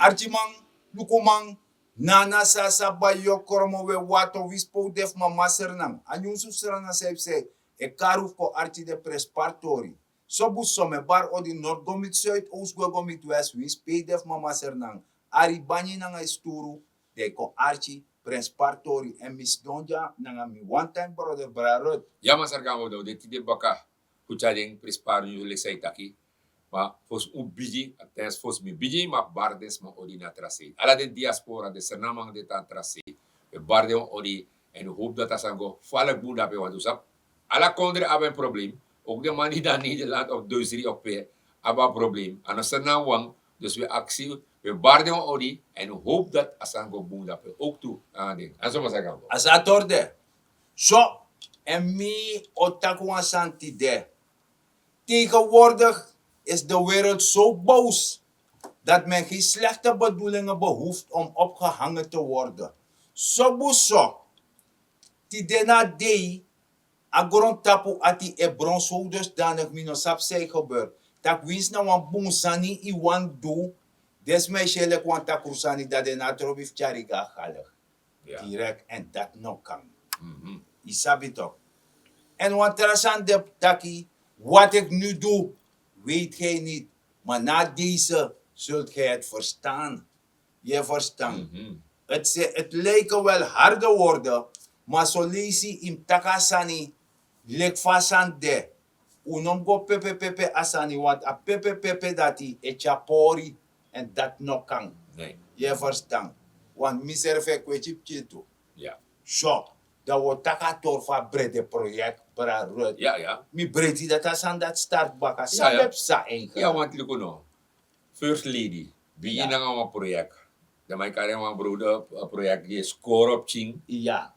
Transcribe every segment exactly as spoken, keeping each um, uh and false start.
Arkiman, lukuman, nana sasa bayokromo we wato wispo de fu mama sernan a nyunsu sernan saipse e karu fu kon arki de prespari tori. Sobu some bari odi nord go miti suid ows go go miti west wispe de fu mama sernan ari banyi nanga e sturu. Den kon arki prespari tori en misdonja nanga mi one time brother brarut. Ya masargan odo de tide baka. Fu tyari den prenspari nyunsu leki san yu taki. Ma fosi un bigin a ten fosi mi bigin ma bari den sma odi na tra sei ala den diaspora den sernaman den tan tra sei. We bari den wan odi. En un hopi dati a sani go falik bun dape wantu sabi. Ala kondre abi en problem. Oki den man di dan nederland of duisri of pe abi a problem a no sernan wan. Dus we aksi we bari den wan odi. En un hopi dati a sani go bun dape oki tu nanga den en so masargan go. A sa a tori de. So en mi o taki wan sani tide. Tegenwoordig is de wereld zo boos dat men geen slechte bedoelingen behoeft om opgehangen te worden. Sobuso tide na dei a grondtapu ati e bron zo dusdanig mi no sabi san e gebeurt. Tak wins na wan bun sani i wan du. Desma e si en leki wan takru sani dat den na trobi fu tyari go a galig. Direct en dat no kan. I sabi toch. En wan tra sani de taki wat ik nu doe weet gij niet, maar na deze zult gij het verstaan. Ye verstan. Het lijken wel harde woorden, maar so leisi in taka sani lik fa sani de. Un no mus go pepepepe a sani want a pepepepe dati e tyari pori. En dati no kan. Ye verstan. Want mi srefi e kweti pikin tu. So dan wi o taki a tori fu a brede proyek brarut. Mi bredi dati a sani dati start baka san ben psa enkel. First lady bigin nanga wan proyek. Dan man yu kari en wan brode proyek di e skoro pikin.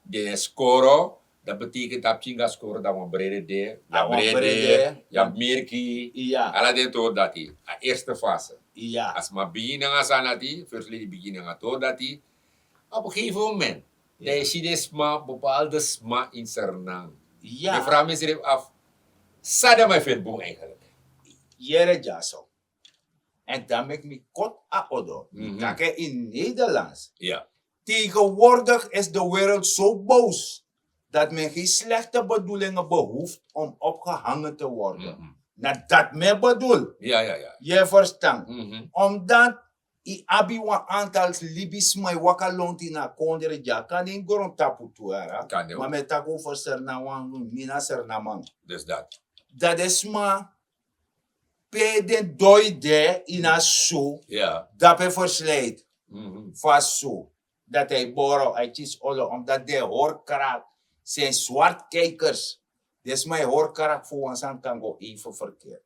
Den e skoro. Dan beteken dati pikin go a skoro dan wan brede de. Yu abi brede yu abi merki. Ala den tori dati a eerste fase. A sma bigin nanga a sani dati first lady bigin nanga a tori dati. Op en gegeven moment dan yu si den sma bepaalde sma in sernan. Mi vraag mi srefi af san den man e feni bun eigenlijk. Yere dyaso. En dan meki mi koti a odo mi taki en ini nederlands. Tegenwoordig is de wereld zo boos dat men geen slechte bedoelingen behoeft om opgehangen te worden. Na dat men bedoel. Ye verstan. Omdat yu abi wan antal libisma yu waka lonti na a kondre dya kan den grontapu tu yara. Ma mi e taki over serna wan mi na serna man. Dat den sma pe den doi de ini a su. Dape verslijdi fu a su. Dati a e boro a e kisi olo omdat den e hori krak. Sen swart kijkers. Den sma e hori krak fu wan sani kan go even verkeer.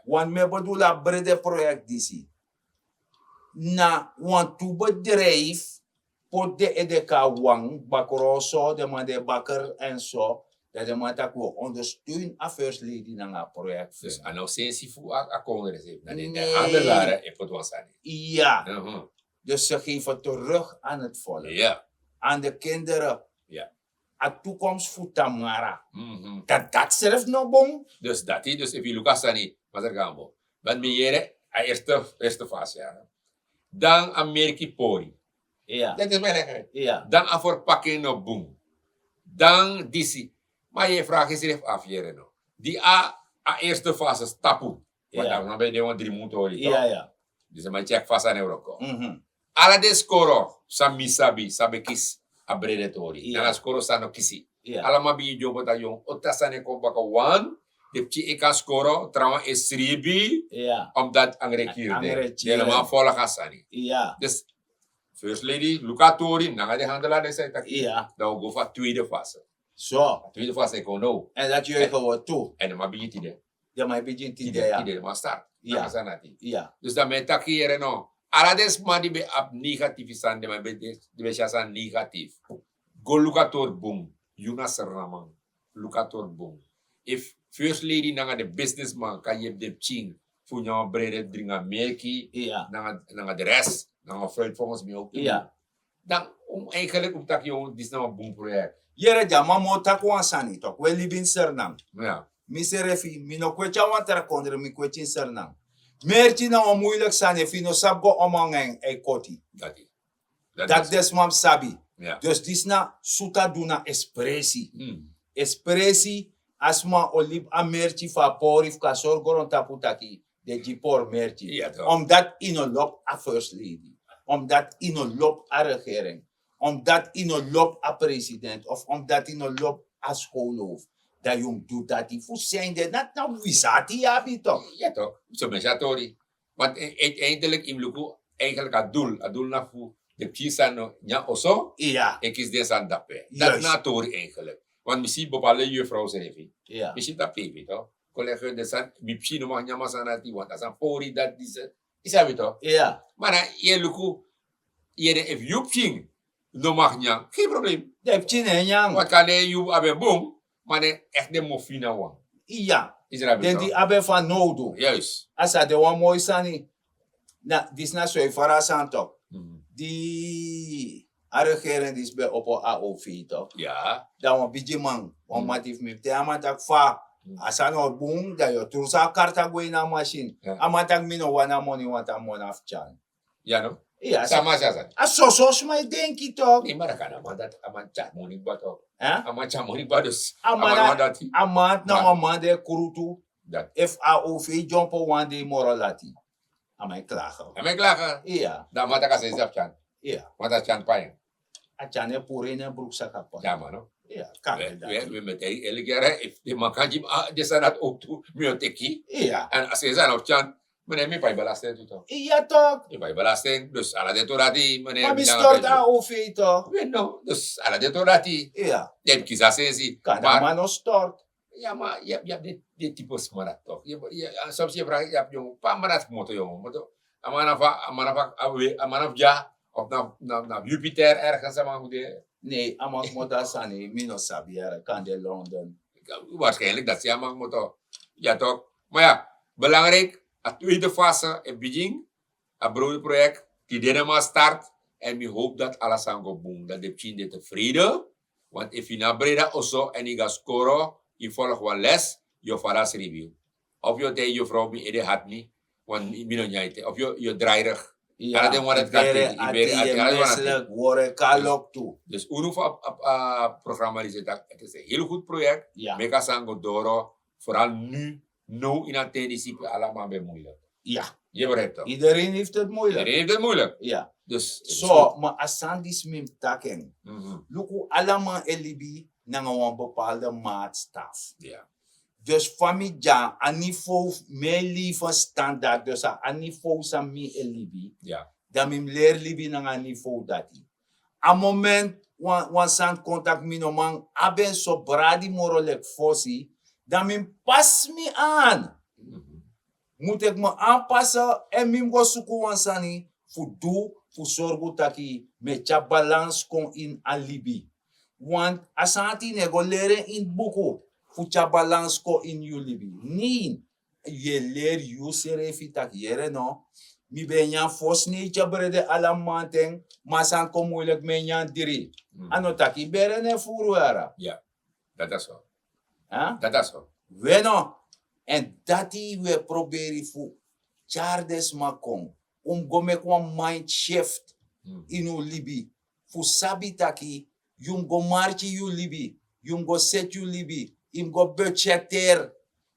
Want mi e bedul a brede proyek disi na wantu bedrijf poti den ede kon na wan bakroso den man den baker èn so. Dan den man taki wi o ondersteun a first lady nanga a proyek fu en. Dus a no sensi fu a kongres efu na den handelare e poti wan sani. Iya. Dus ze geven terug aan het volk, aan de kinderen, a toekomst fu tamara. Dat dat srefi no bun. Dus dati dus efu yu luku a sani masra gambo. Dan mi yere a eerste eerste fase ya. Dan a merki pori. Dan a verpakking no bun. Dan disi. Ma yu e fragi srefi afu yere no di a a eerste fase stapu. Want dan na ben de wan dri mun tori. Dus a man tyek fasi a ne wroko. Ala den skoro san mi sabi san ben kisi a brede tori nanga skoro san no kisi. Ala man bigin dyombo taki yon ota sani e kon baka wan. Den pikin e kan skoro trawan e sribi. Omdat angre kiri de den man folga sani. Dus first lady luku a tori nanga den handel a den san e taki. Dan wi go fu a tweede fase. So a tweede fase e kon now. Èn dati yu e go wan tu èn den man bigin tide. Den man e bigin tide ya. Tide den man start. Nanga san nati. Dus dan mi e taki yere no ala den sma di ben abi negatifi sani den man ben si a sani negatifi. Go luku a tori bun. Yu na srnaman luku a tori bun. Efu first lady nanga den businessman kan yepi den pikin fu nyan wan brede dringi a melki nanga de rest nanga fruit fongens mi oki. Dan un eigenlik un taki yon disi na wan bun proyek. Yere dya man mi o taki wan sani tok we libi ini sernan. Mi srefi mi no kweti a wan tra kondre mi kweti ini sernan. Merki na wan muiliki sani efu yu no sabi go omo nanga en a e koti. Dati den sma mus sabi. Dus disi na suta du na espresi. Espresi a sma o libi a merki fu a pori fu kan sori grontapu taki den gi pori merki. Omdat yu no lobi a first lady, omdat yu no lobi a regering, omdat yu no lobi a president of omdat yu no lobi a skowlofu, dan yu mus du dati fu sende nati na wisati yu abi tok. Ya tok. So men si a tori. Want uiteindelijk yu mus luku, eigenlijk a dul a dul na fu de pikin sani no nyan oso. Ya, en kisi den sani dape dati na a tori eigenlijk. Want mi si bepaalde yufrow srefi, mi si tapu tv tok, collega den sani mi pikin no mag nyan masana dati want a sani pori dati dise. Yu sabi tok. Ma na yu e luku, yu e de efu yu pikin no mag nyan, gen problem. Den pikin no e nyan. Wat kan den yu abi en bun, ma den ekti den mofina wan. Iya. Den di abi en fanowdu. A sa de wan moi sani. Na disi na soi fara a sani tok. Di a regering disi ben opo a o v tok, dan wan bigiman, wan mati fu mi fu te a man taki fa a sani o bun dan yu o trusu a karta gwe ini a masin. A man taki mi no wani a moni wantu a moni a fu tyan. Ya no? Iya. Sama si a sani. A soso sma e denki tok. Nei mara kan a man dati a man tyari moni kba tok. A man tyari moni kba dus a man wani dati. A man na wan man di e krutu. Efu a o v dyompo wan dei moro lati, a man e klage. A man e klage. Iya. Dan a man taki a sani sabi tyan. Iya. Want a tyan pai. A tyan e puru ini en bruksaka pai. Ya man no. Iya. Kan dati. We meti eliki yara efu den man kan gi mi den sani dati owtu, mi o teki. Iya. Èn a sani sabi tyan. Mene mi pai belasting tu tok. Iya tok. Mi pai belasting dus ala den tori dati mene. Ma mi stort a o v tok. We no dus ala den tori dati. Iya. Den mus kisi a sensi. Kan a man no stort. Ya ma yu abi den type sma dati tok. Soms yu e vraag yu abi yongu pa a man dati fu moto yongu moto. A man na fu a man na fu a we a man na fu dya of na fu jupiter ergens a man fu de. Nei a man fu moto a sani mi no sabi yara kan de london. Waarschijnlijk dati si a man fu moto. Ya tok. Ma ya, belangrijk a tweede fase e bigin. A browde projekt, tide na man start. Èn mi hopi dati ala sani go bun dati den pikin de tevrede. Want efu yu no abi breda oso èn yu go na skoro, yu folgu wan les, yu o fadasi ribi yu. Of yu o taigi yu frow mi ede hati mi, want mi no nyan ete of yu o drai rug. Ala den wan dati kan teki yu beri ati ala den wan dati. Wori e kon na loktu. Dus unu fu a programa disi e taki eti isi en heli gudu proyekti. Meki a sani go doro. Foral nu, now ini a ten disi pe ala man ben muilik. Ya. Yu e begrijpi tok? Idereen heifti eti muilik. Idereen heifti eti muilik. Ya. Dus so ma a sani disi mi mus taki en. Luku ala man e libi nanga wan bepaalde maatstaf. Dus fa mi dyan a nivo fu mi e libi fu standard dus a nivo san mi e libi, dan mi mus leri libi nanga a nivo dati. A moment wan sani kon taki mi no man abi en so bradi moro leki fosi, dan mi mus pasi mi an. Mu teki mi an pasi èn mi mus go suku wan sani fu du fu sorgu taki mi e tyari balans kon ini a libi. Want a sani ati yu no e go leri en ini buku fu tyari balans kon ini yu libi. Nei, yu e leri yusrefi taki yere no, mi ben e nyan fosi neitya brede ala mamanten, ma a sani kon muiliki mi e nyan dri. A no taki yu bere no e furu yara. Dati a so. Dati a so. We no. Èn dati wi e proberi fu tyari den sma kon. Un mus go meki wan mind shift ini un libi fu sabi taki yu mus go marki yu libi, yu mus go seti yu libi, yu mus go budgeteri.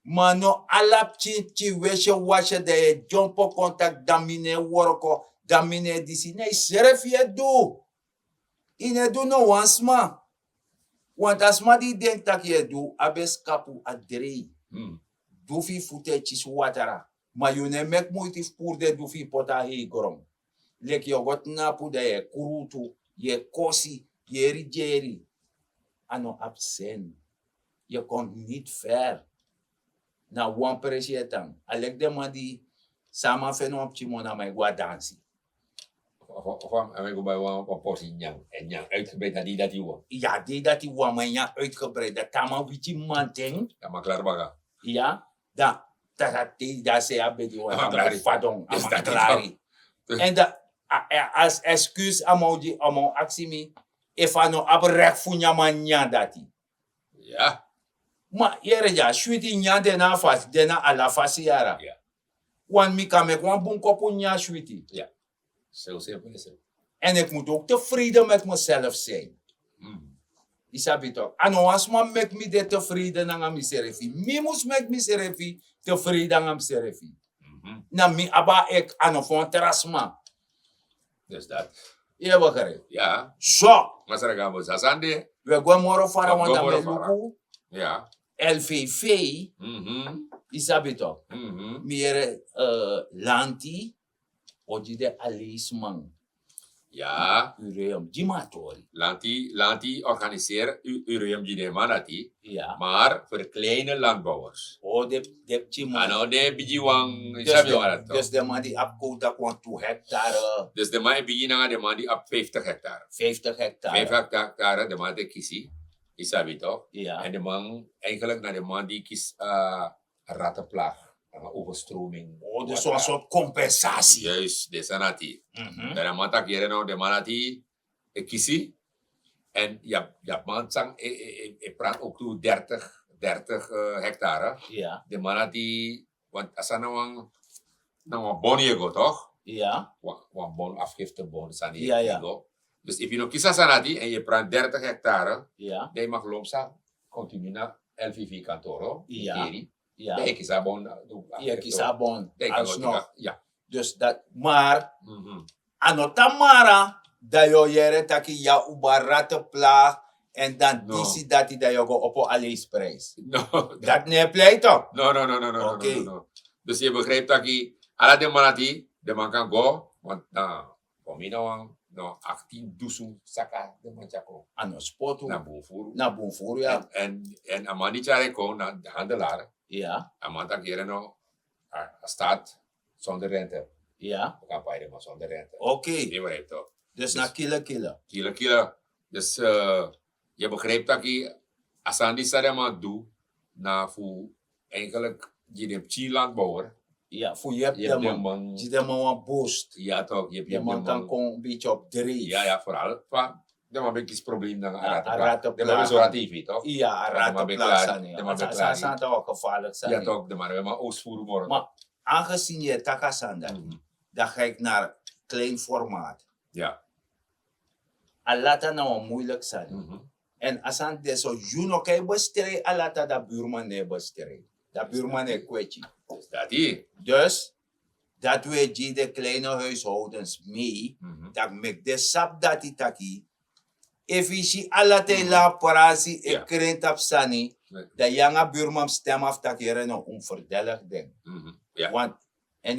Ma no ala pikin pikin wesi e wasi dan yu e dyompo kon taki dan mi no e worko, dan mi no e disi na yusrefi yu e du. Yu no e du no wan sma. Want a sma di yu denki tak' yu e du abi en skapu a drei. Du fu yu futu e kisi watra. Ma yu no e meki muiti fu puru den du fu yu poti a hei gron. Leki yu o go tnapu dan yu e krutu, yu e kosi, yu e rigeri. A no abi sen. Yu e kon niti fer. Na wan presi yu e tan. A leki den man di san a man feni wan pikin moni a man e go a dansi. Of a man e go bai wan porsi nyan, en nyan uitgebreid na dei dati wan. Ya dei dati wan man nyan uitgebreid dati a man witi manten. A man klari baka. Ya. Dan tata tei dan sei a bedi wan a man klari. Fadon a man klari. En dan a excuse a man o gi a man o aksi mi efu a no abi rek fu nyan man nyan dati. Ya. Ma yere dya switi nyan de na a fasi de na ala fasi yara. Want mi kan meki wan bun kopu nyan switi. En ik moet ook tevreden met mezelf zijn. Isabi toch? A no wan sma meki mi de tevreden nanga mi serefi. Mi mus meki mi serefi tevreden nanga mi serefi. Na mi aba ek a no fon tra sma. Dus dat. Ye begrijp? Ja. So. Masra gabo sasande. We go moro fara wan dan we luku. Ja. L V V. Isabi toch? Mi yere lanti o gi den alisman. Ya. Ureum gi matori. Lanti lanti organiseer ureum gi den man dati. Maar verkleine landbouwers. O de de pikin man. A no de bigi wan. Dus den man di abi kota kon tu hectare. Dus den man e bigi nanga den man di abi vijftig hectare. Vijftig hectare. Vijftig hectare den man de kisi. Isabi toch? En den man eigenlijk na den man di kisi rattenplaag, nanga overstroming. Dus wan sort compensatie. Juist, den sani dati. Dan a man taki yere no den man dati e kisi. En ya man san e pranti ook tu dertig dertig hectare. Den man dati want a sani na wan na wan bon ye go toch? Wan bon afgifte bon sani ye go. Dus efu yu no kisi a sani dati en yu e pranti dertig hectare, dan yu mag lomsa continu na L V V kantoro. Keri. Dan yu kisi a bon. Yu kisi a bon. Dus dat maar a no tan mara dan yu o yere taki ya uba rate pla. En dan disi dati dan yu o go opo a leisprijs. Dati no e plei tok. No no no no no no. Dus yu e begrijpi taki ala den man dati den man kan go want na kon mi na wan no aktin dusun saka den man tyari kon. A no spotu na bun furu. Na bun furu ya. En a man di tyari en kon na handelar. A man taki yere no a stat sonder rente. Ya. Wi kan pai den man sonder rente. Oké. Dus na kila kila. Kila kila. Dus yu e begrijpi taki a sani di san den man du na fu eigenlijk gi den pikin landbouwer. Ya fu yepi den man gi den man wan boost. Ya tok yepi den man kan kon beti op dri. Ya ya vooral fa den man ben kisi problem nanga a rate pla. Den man ben so a tv tok. Ya a rate pla sani. Den man ben klari. Sani tok gevaarlijk sani. Ya tok den man ben man oostvoer moro. Maar aangezien yu e taki a sani dati dan ga ik naar klein formaat. A lata na wan moeilijk sani. En a sani de so yu no kan e bestrei a lata dan buurman no e bestrei. Dan buurman no e kweti. Dus dati wi e gi den kleine huishoudens mee. Dan meki den sabi dati taki efu yu si ala ten yu lan a prasi e kren tapu sani, dan yu nanga buurman mus stem afu taki yere no un mus verdelig den. Want en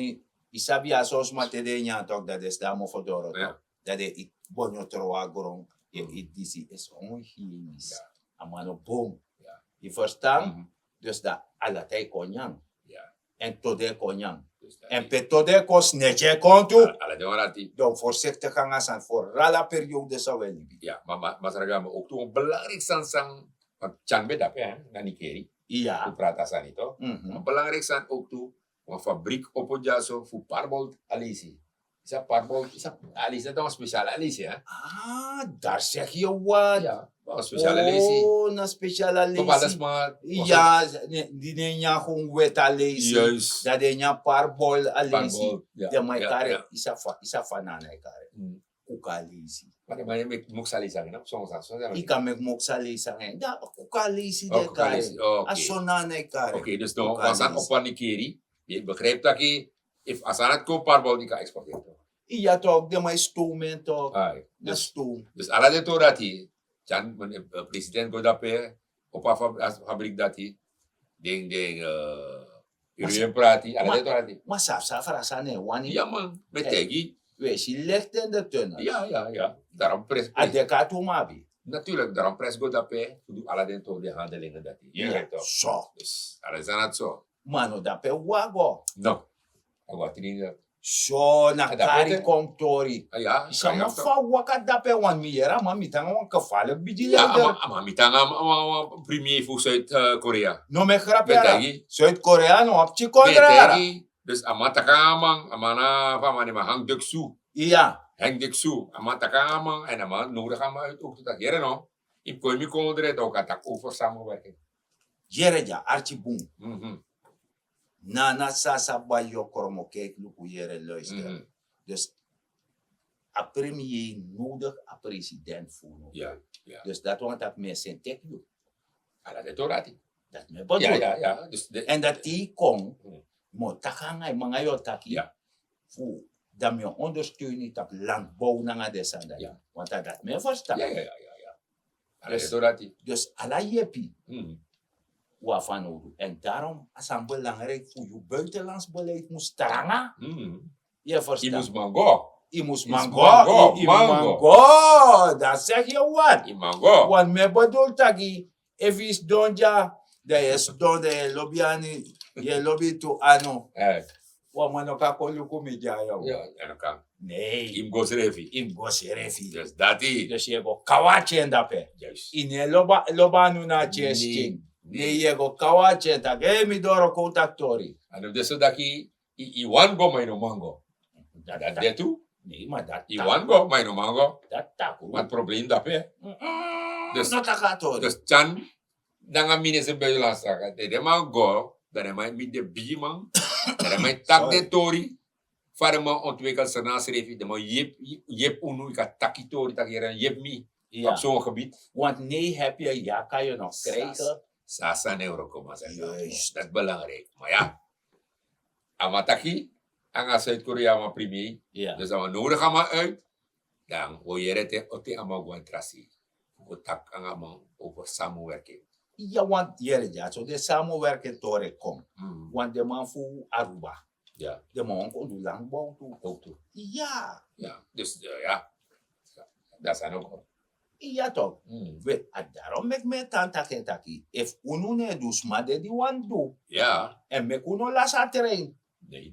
yu sabi yu a son sma te den e nyan tok dan den stan mofo doro tok, dan den e iti bonyo trow na gron. Yu e iti disi e so onhygienisch. A man no bun. Yu ferstan? Dus dan ala ten yu kon nyan. En tode kon nyan. En pe tode kon sneti e kon tu. Ala den wan dati. Dan un forsiktik nanga sani foral a periode san un e libi. Ma masra gama oktu wan belangriki sani san wan tyan ben dape na nikeri. Un prati a sani to wan belangriki sani oktu. Wan fabriki opo dyaso fu parbolt alisi. Isi a parbolt isi a alisi dati na wan spesial alisi. Dari segi yu wan spesial alisi. Na spesial alisi. Ya. Di ne nyan gun weti alisi. Dan den nyan parbolt alisi. Den man e kari. Isi a fanana e kari. Kuka alisi. Yu kan meki moksa alisi anga en. Kuka alisi den e kari. A sonana e kari. Dus no wan sani opo a nikeri. Yu e begrijpi taki efu a sani dati kon parbolt yu kan exporteri. Iya tok den man e stomen tok. Na stom. Dus ala den tori dati tyan president go dape opo a fabriki dati. Den den yu no yu en prati ala den tori dati. Ma safi safi a sani e wani. Ya man mi e taigi. Wi e si licht in de tunnel. Ya ya ya. Darom pres a deki a tu man abi. Naturlik darom pres go dape fu du ala den tori den handelingen dati. Ya so. Ala den sani dati so. Ma a no dape wago. No. A go a trin dati. So na kari kon tori. Sama fa waka dape wan mi yere a man mi tan nanga wan kefalik bigi leader. A man mi tan nanga wan premier fu zuid korea. No mi e grapi yara. Zuid korea no abi pikin kon dra yara. Dus a man taki nanga a man a man na fa a man den man hang deksu. Iya. Hang deksu a man taki nanga a man èn a man nodigi a man uit oktu taki yere no. Yu mus kon ini mi kondre dan un kan taki over samenwerking. Yere dya arki bun. Nana sasa bai yokromo kijk luku yere luister. Dus a premier nodig a president fu unu. Dus dat want dat mensen tek you. Ala de torati. Dat me bedoel. En dat die kon mo takanga manga yo taki. Fu dan mi ondersteun tak landbouw nanga de sanda. Want dat me verstaan. Dus ala yepi. Wa van nodig en daarom a san belangrijk fu you buitenlands beleid mus stranga. Ye verstan? I mus mango. I mus mango. I mus mango. Dan zeg ye wat? I mango. Want me bedoel taki efu i sidon dya, dan ye sidon dan ye lobi ani, ye lobi tu anu. Wan man no kan kon luku mi dya. Yo, en kan. Nee. I mus go srefi. I mus go srefi. Dus dati. Dus ye go kawa tyen dape. I ne loba anu na tyen skin. Nee, ye go kawa tyen taki mi doro kon taki tori. Anu de so daki i wan go ma i no mango. Dat de tu. Nee, maar dat i wan go ma i no mango. Dat taku. Wat probleem dape? Dus no taka tori. Dus tyan nanga minister buitenlandse zaken de de man go dan de man mi de bigi man dan de man tak de tori. Fa de man ontwikkel se na srefi de man yep unu i kan taki tori taki yeren yep mi. Op zo'n gebied. Want nee heb je ja kan je nog krijgen. Sasa neuro koma sasa. Dat belangrijk maar ja. A man taki anga Zuid-Korea man premier. Dus a man nodig a man uit. Dan wo yere te oti a man go en trasi. Go tak anga man over samenwerking. Ya want yere dya so de samenwerking tore kom. Want de man fu Aruba de man wan kon du landbouw tu. Ook tu. Ya. Dus ya. Dat is ook. Ya toch. We a daarom meki mi e tan taki en taki efu unu no e du sma de di wani du. Ya. En meki unu lasi a trein.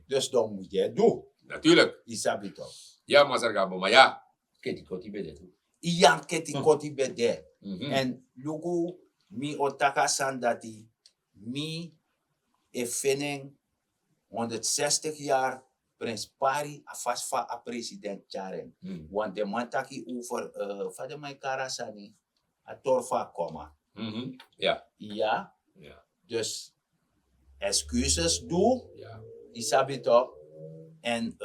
Dus dan mus yu e du. Natuurlik. Yu sabi tok. Ya masarga boma ya. Keti koti ben de tu. Ya keti koti ben de. En luku mi o taki a sani dati mi e feni en honderd zestig yari. Prinspari a fasi fa a president tyari en. Wan den man taki over fa den man e kari a sani a tori fu a koma. Ya. Dus excuses du. Yu sabi tok. En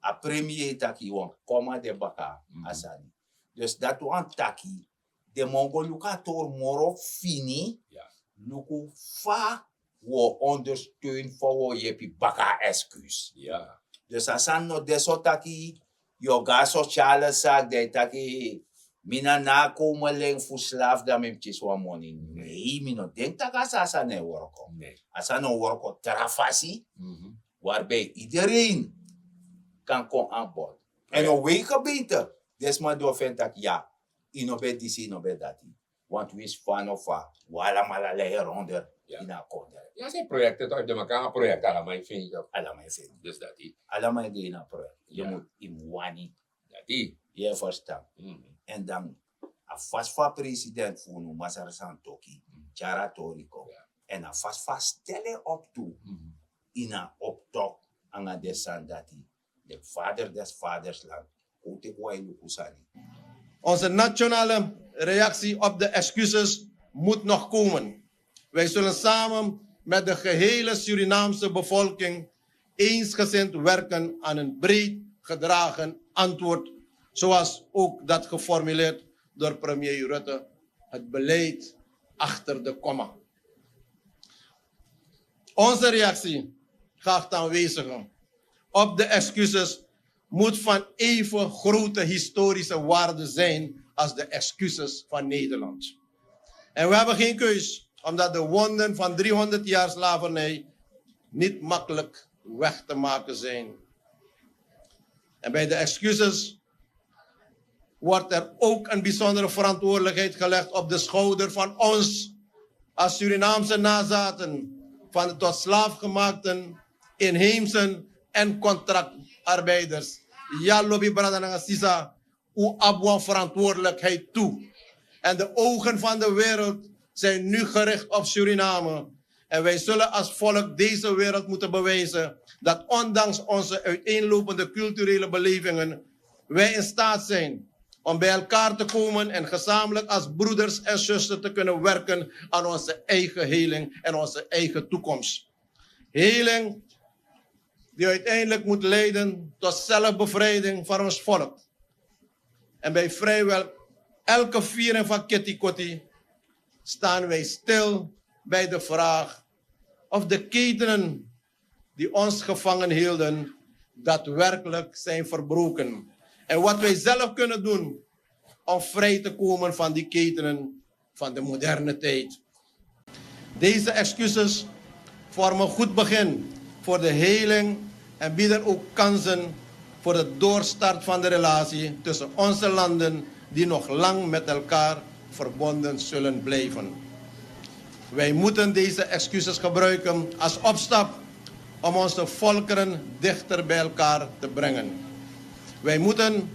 a premier taki wan koma de baka a sani. Dus dati wan taki den man go luku a tori moro fini. Luku fa wi o ondersteun fa wi o yepi baka a excuus. Dus a sani no de so taki yu o go na sociale saki dan yu taki mi na na a komeling fu slaaf dan mi mus kisi wan moni. Nei mi no denki tak' a sani a sani no e worko. A sani no worko tra fasi. Wari ben idereen kan kon anbord. En no wei gebete den sma di o feni tak' ya yu no ben disi yu no ben dati. Want winsi fa no fa wi alamala lai ronder ini a kondre. Ya se proyekte to efu den man kan a proyekte alaman e feni. Alaman e feni. Dus dati alaman e de ini a proyekte. Yu mus yu mus wani. Dati yu e ferstan. En dan a fasi fu a president fu unu masra santoki tyari a tori kon. En a fasi fu a stel en op tu ini a optok nanga den sani dati. De vader des vadersland. Kon teki wan e luku sani. Onze nationale reactie op de excuses moet nog komen. Wij zullen samen met de gehele Surinaamse bevolking eensgezind werken aan een breed gedragen antwoord, zoals ook dat geformuleerd door premier Rutte, het beleid achter de komma. Onze reactie, geachte aanwezigen, op de excuses moet van even grote historische waarde zijn als de excuses van Nederland. En we hebben geen keus, omdat de wonden van driehonderd jaar slavernij niet makkelijk weg te maken zijn. En bij de excuses wordt er ook een bijzondere verantwoordelijkheid gelegd op de schouder van ons als Surinaamse nazaten van de tot slaaf gemaakten, inheemsen en contractarbeiders. Ya lobi brada nanga sisa, u abi wan verantwoordelijkheid toe. En de ogen van de wereld zijn nu gericht op Suriname. En wij zullen als volk deze wereld moeten bewijzen dat ondanks onze uiteenlopende culturele belevingen wij in staat zijn om bij elkaar te komen en gezamenlijk als broeders en zusters te kunnen werken aan onze eigen heling en onze eigen toekomst. Heling die uiteindelijk moet leiden tot zelfbevrijding van ons volk. En bij vrijwel elke viering van Ketikuti staan wij stil bij de vraag of de ketenen die ons gevangen hielden daadwerkelijk zijn verbroken. En wat wij zelf kunnen doen om vrij te komen van die ketenen van de moderne tijd. Deze excuses vormen een goed begin voor de heling en bieden ook kansen voor de doorstart van de relatie tussen onze landen die nog lang met elkaar verbonden zullen blijven. Wij moeten deze excuses gebruiken als opstap om onze volkeren dichter bij elkaar te brengen. Wij moeten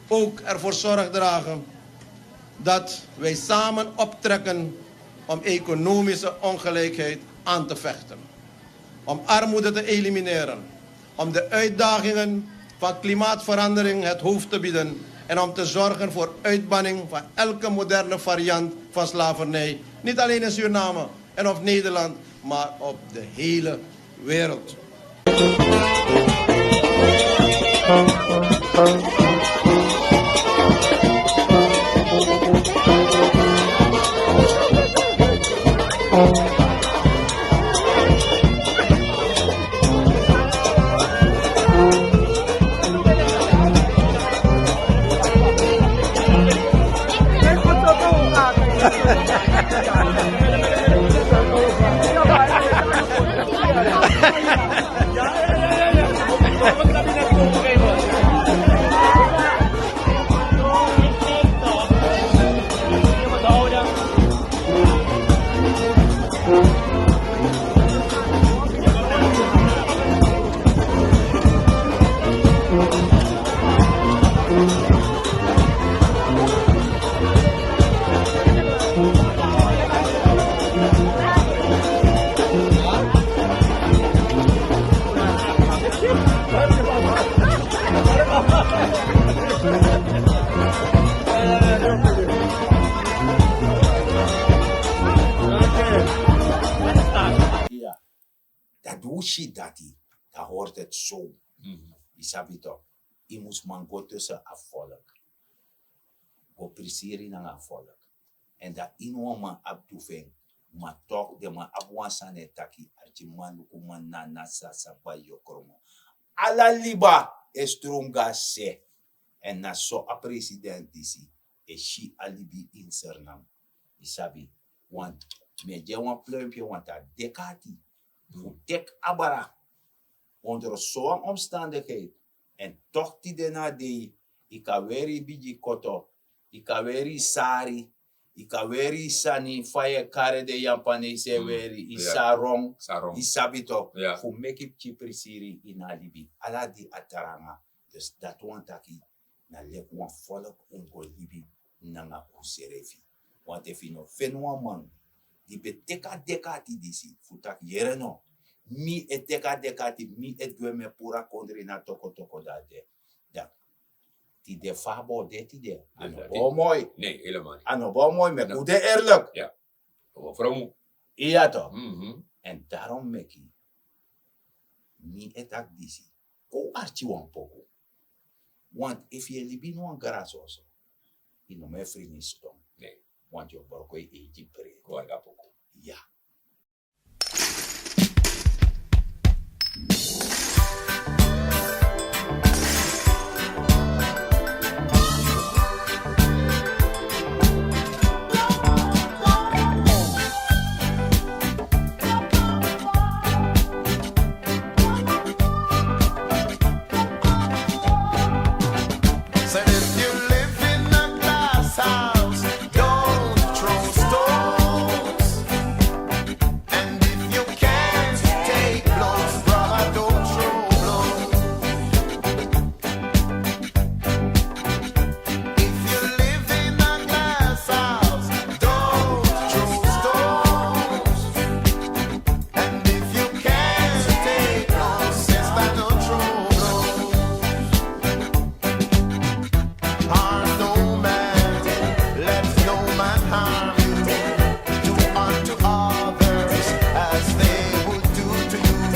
ook ervoor zorg dragen dat wij samen optrekken om economische ongelijkheid aan te vechten, om armoede te elimineren, om de uitdagingen van klimaatverandering het hoofd te bieden en om te zorgen voor uitbanning van elke moderne variant van slavernij, niet alleen in Suriname en of Nederland, maar op de hele wereld. Dan di un si dati, dan hoort het zo. Mhm. Yu sabi toch, yu mus man go tussen a volk. Go prisiri nanga a volk. En dan yu no wan man abi tu fu en, ma toch den man abi wan sani e taki, arkiman, lukuman, nana, sasa, bai, yokromo. Ala liba e strungu a se. En na so a president disi e si a libi in Sranan. Yu sabi, want mi e gi en wan pluimpje, want a dek'ati. Yu teki abra onder zo'n omstandigheid. En toch tide na dei, yu kan weri yu bigi koto, yu kan weri yu sari, yu kan weri yu sani fa yu e kari den Yapanese e weri, yu sarong, yu sabi toch, fu meki pikin prisiri ini a libi. Ala di a tranga. Dus dati wani taki na leki wan volk un go libi nanga unsrefi. Want efu yu no feni wan man di ben teki a dek'ati disi fu taki yere no, mi e teki a dek'ati, mi e du en, mi e puru a kondre ini a tokotoko, dan a de. Dan tide fa a bo de tide, a no bo moi. Nee, helemaal niet. A no bo moi, meki un de eerlijk. Ja. Wan fromu. Iya toch. Mhm. En daarom meki mi e taki disi. Kon un arki wan poku. Want efu yu e libi ini wan grasi oso, yu no mu e fringi sidon. Nee. Want yu o broko yu eigi brede. Kon arki a poku. Ya. Said if you live in a glass house, don't throw stones. And if you can't take blows, brother, don't throw blows. If you live in a glass house, don't throw stones. And if you can't take no sister, no trouble. Harm no man, let no man harm you. Do unto others as they would do to you.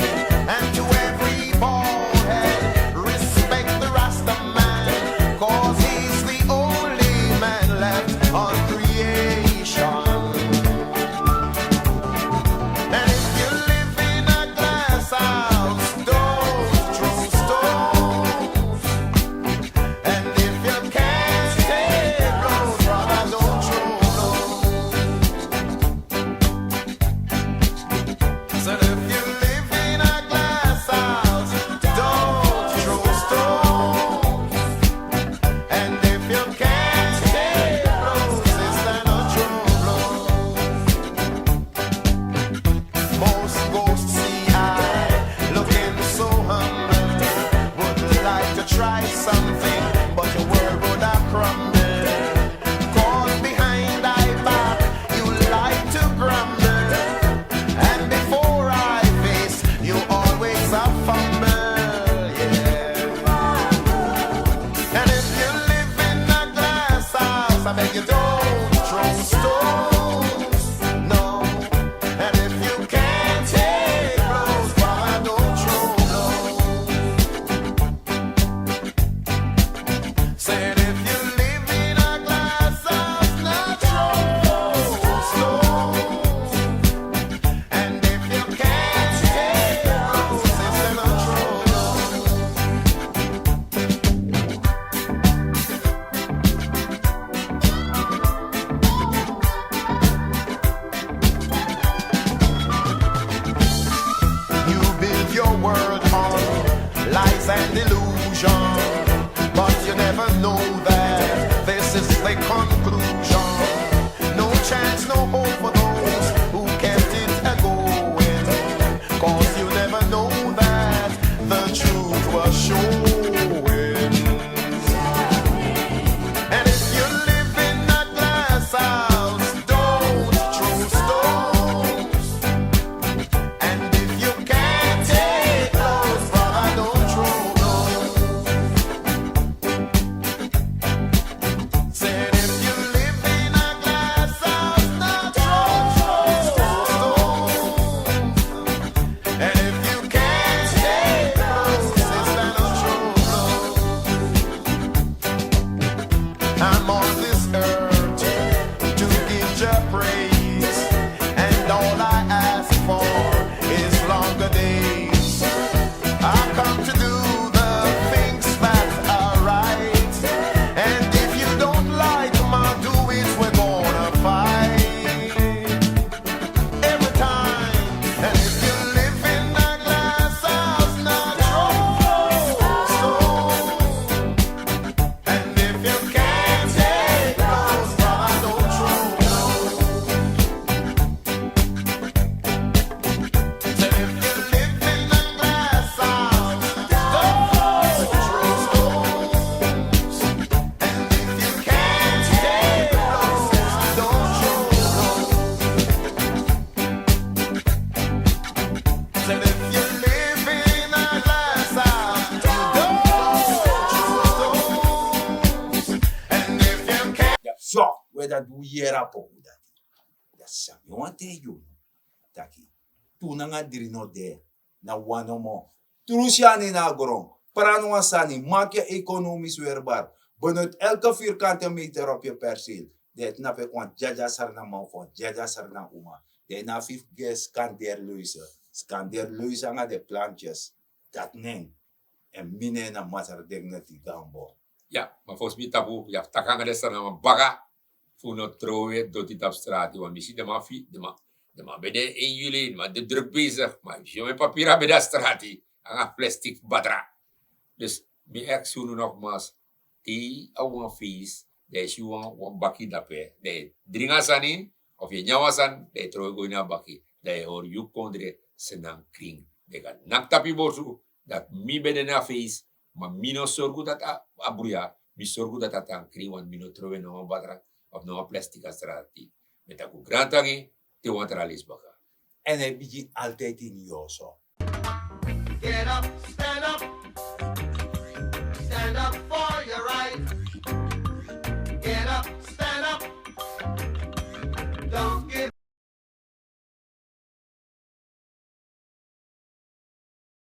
Stones, no. And if you can't take blows, Father, don't throw blows. Said if you live in a glass house, not throw stones. And if you can't take blows, sister, not throw blows. You build your world on lies and delusion, but you never know that this is the conclusion. No chance, no hope for those who kept it a-going, 'cause you never know that the truth was showing. And if you live in a glass house, don't throw stones. And if you can't take those, brother, don't throw those. Said if you live in a glass house, not throw stones. And if you can't take those, sister, don't throw those. I'm on this earth to give Jah praise, and all I ask for is longer days. I come to do the things that are right, and if you don't like my doings, we're gonna fight. Every time. And if you live in a glass house, not throw stones. And if you can't take those, brother, don't throw stones. Said if you live in a glass house, don't throw stones. And if you can't take those, don't throw stones. Said if you live in a glass house, you don't throw stones. And if you can't. Ya, so, we dati un yere a poku dati. Ya, san mi wani taigi unu taki tu nanga dri no de, na wan nomo. Tru syani na gron. Prani wan sani, maak yu ekonomisch weerbaar. Benut elke vierkante meter op yu perceel. Dan yu tnapu eki wan dyadyasra na man fu wan dyadyasra na uma. Dan yu no abi fu gi en skanderluizen. Skanderluizen nanga den plantjes. Dati nen. Èn mi nen na Masra Dignity Gambo. Ya, ma fosi mi tapu, yu abi taki nanga den sranan baka. Fu no trowe doti tapu strati, want mi si den man fi, den man, den man ben de één juli, den man de druk bezig. Ma yu si mi papira ben de na strati, nanga plastic batra. Dus mi aksi unu nogmaals, te a wan feest, dan yu si wan, wan baki dape, dan yu dringi a sani, of yu nyan wan sani, dan yu trowe go ini a baki, dan yu hori yu kondre snan krin. Dan yu kan naki tapu yu borsu, dati mi ben de na a feest, ma mi no sorgu dati a, a bruya, mi sorgu dati a tan krin, want mi no trowe no wan batra, of no wan plastic na strati. Mi e taki un grantangi, te wan tra leisi baka. Èn a e bigin altijd ini yu oso. Get up, stand up,